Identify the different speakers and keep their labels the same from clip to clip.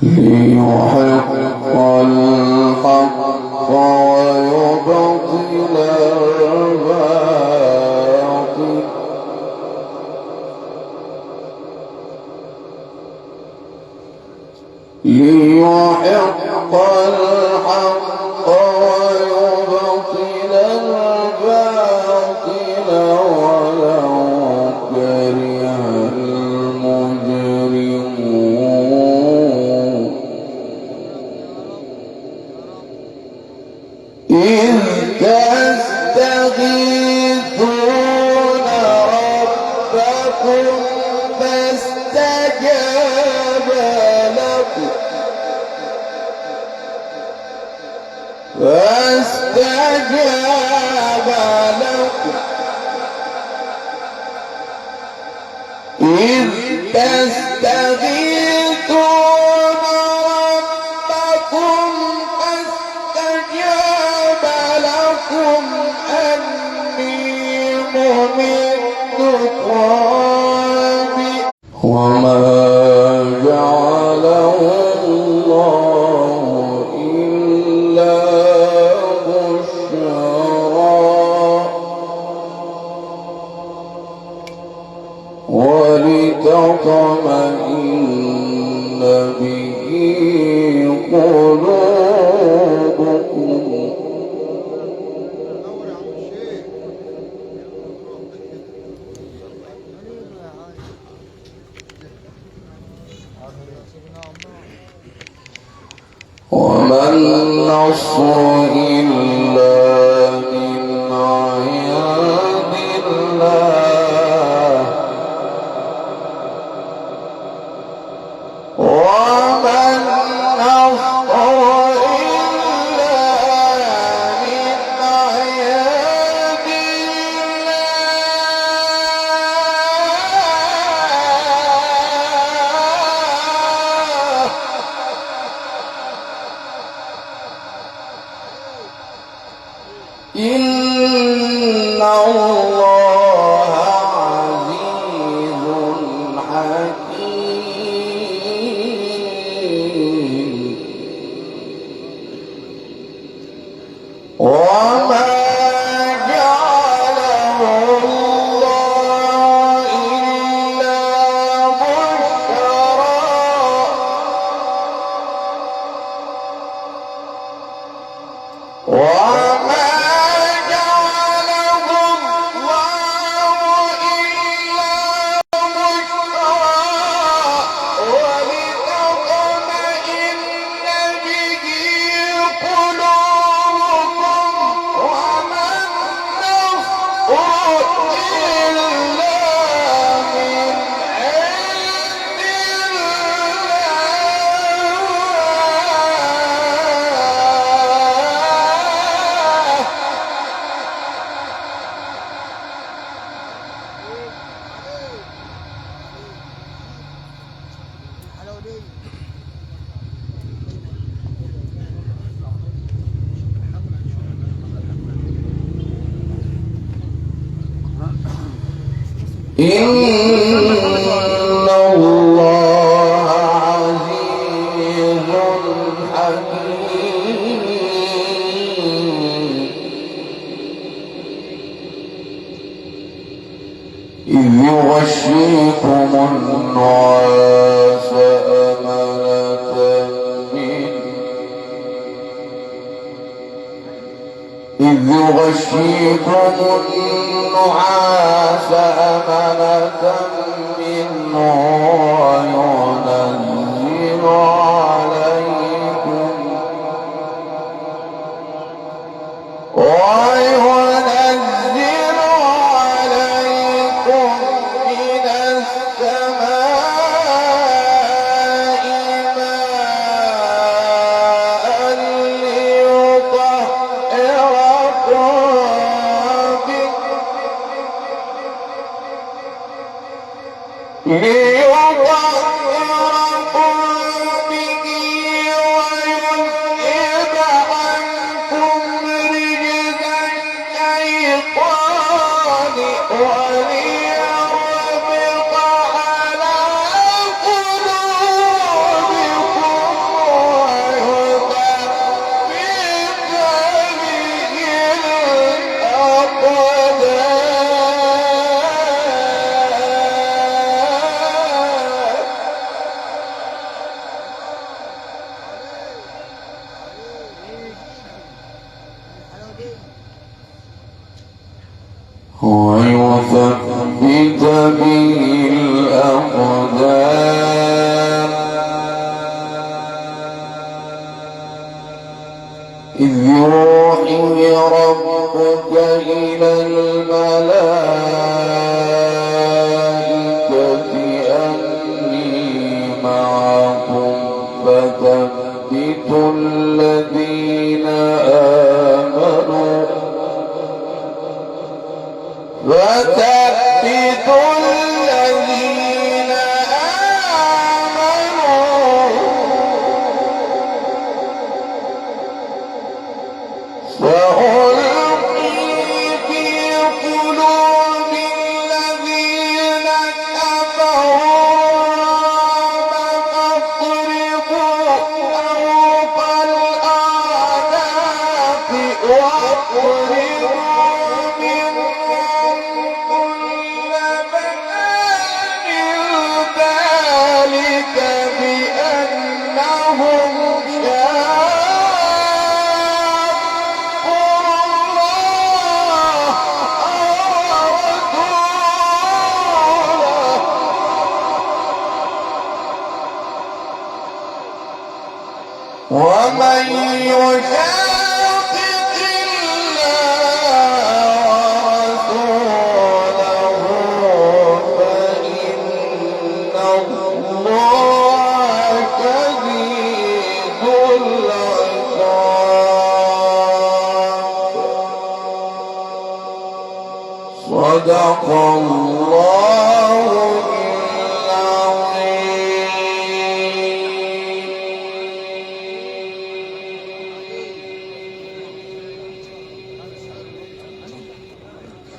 Speaker 1: ليحق الحق ويبطل الباطل ليحق الحق ويبطل الباطل ولو كره المجرمون. إذ تستغيثون ربكم فاستجاب لكم فاستجاب لكم إذ تستغيثون ربكم فاستجاب لكم أني ممدكم وما جعله الله إلا بشرى ولتطمئن به قلوبكم. وما النصر إلا من عند الله وما النصر إلا من عند الله. إن الله عزيز حكيم. وما جعله الله إلا بشرى وما جعله الله إلا بشرى ولتطمئن به قلوبكم وما النصر إلا من عند الله. إن الله عزيز حكيم. إذ يغشيكم النعاس أمنة منه إذ يغشيكم النعاس أمنة منه وينزل عليكم وينزل عليكم من السماء ماء ليطهركم به ليطهركم به ويذهب عنكم رجز ويثبت به الأقدام. إذ يوحي ربك إلى الملائكة أني معكم فثبتوا الذين آمنوا فثبتوا الذين آمنوا سألقي في قلوب الذين كفروا الرعب فاضربوا فوق الأعناق واضربوا منهم كل بنان. ذلك بأنهم شاقوا الله ورسوله. ومن يشاقق الله ورسوله فإن الله شديد العقاب. صدق الله العظيم.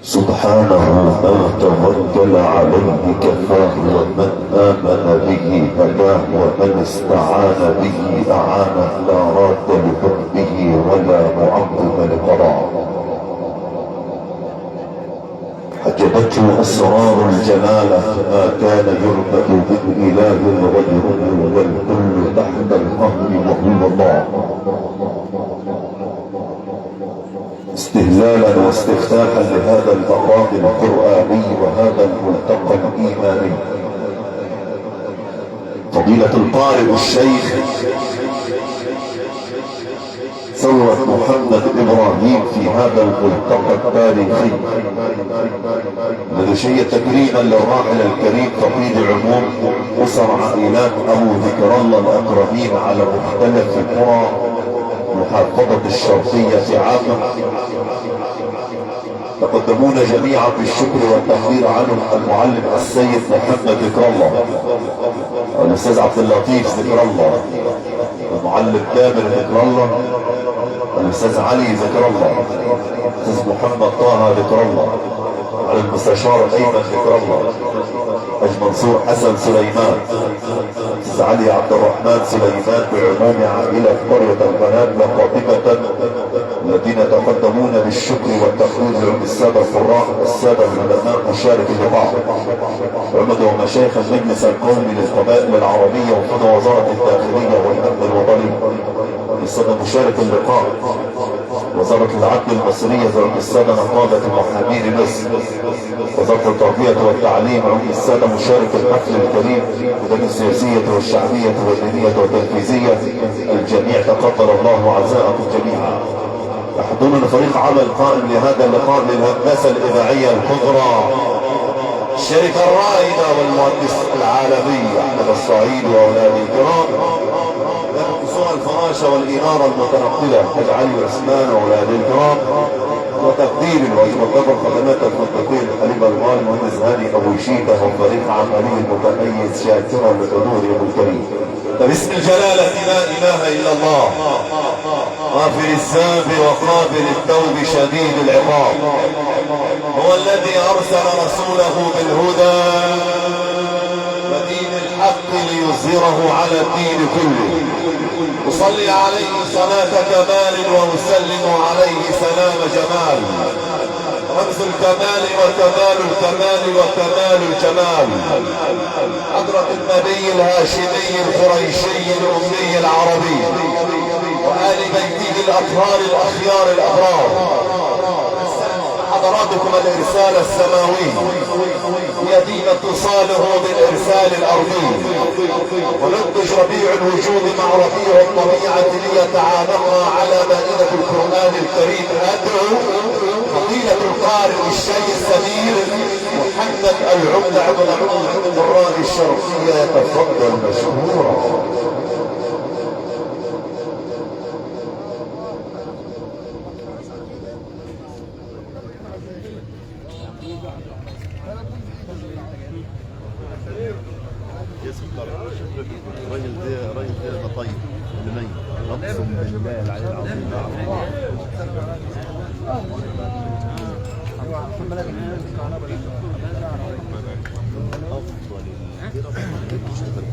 Speaker 2: سبحانه من توكل عليه كفاه، ومن آمن به هداه، ومن استعان به أعانه. لا راد لحكمه ولا معقب لقضاءه. حجبته أسرار الجلالة، ما كان يعبد من إله غيره، والكل تحت القهر وهو الله. استهلالا واستفتاحا لهذا المقام القرآني وهذا الملتقى الإيماني، فضيلة القارئ الشيخ ثروت محمد إبراهيم في هذا الملتقى التاريخي الذي شيد تكريما للراحل الكريم فقيد عموم أسر عائلات أبو ذكر الله الأكرمين على مختلف قرى محافظة الشرقية عامة. تقدمون جميعا بالشكر والتقدير عنهم المعلم السيد محمد ذكر الله، الأستاذ عبد اللطيف ذكر الله، المعلم كامل ذكر الله، الأستاذ علي ذكر الله، الأستاذ محمد طه ذكر الله، على المستشار أيمن ذكر الله، حاج منصور حسن سليمان، الأستاذ علي عبد الرحمن سليمان، بعموم عائلة قرية البنات وقاطبة الذين تقدمون بالشكر والتقدير لعم السادة القراء السادة العلماء مشارك اللقاء، عمد ومشايخ المجلس القومي للقبائل العربية وفد وزارة الداخلية والأمن الوطني، السادة مشارك اللقاء وزارة العدل المصرية عم السادة نقابة المحامين مصر، وزارة التربية والتعليم عم السادة مشارك الحفل الكريم لدى السياسية والشعبية والدينية والتنفيذية. الجميع تقبل الله عزاءكم جميعا. يحضرنا فريق عمل قائم لهذا اللقاء للهندسة الإذاعية الكبرى، الشركة الرائدة والمهندس العالمي أحمد الصعيد وأولاده الكرام، ينقصون الفراشة والإنارة المتنقلة حاج علي عثمان وأولاده الكرام، وتقدير الواجب الدبر خدمات الفندقين الحبيب الغالي المهندس هاني أبو شيكة وفريق عمله المتميز، شاكرا لحضوره الكريم. فباسم الجلالة لا إله إلا الله، غافر الذنب وقابل التوب شديد العقاب، هو الذي أرسل رسوله بالهدى ودين الحق ليظهره على الدين كله. أصلي عليه صلاة كمال وأسلم عليه سلام جمال، رمز الكمال وكمال الكمال وكمال الجمال، حضرة النبي الهاشمي القريشي الأمي العربي، وآل بيته الأطهار الأخيار الأبرار. حضراتكم الإرسال السماوي يديم اتصاله بالإرسال الأرضي، وننتج ربيع الوجود مع ربيع الطبيعة ليتعانقا على مائدة القرآن الكريم. أدعو فضيلة القارئ الشيخ السمير محمد العمدة عبد القراء الشرقية يتفضل مشكورا.
Speaker 3: الراجل ده طيب اللي ميت، اقسم بالله العلي العظيم. افضل الفرق اللي بتشتغل.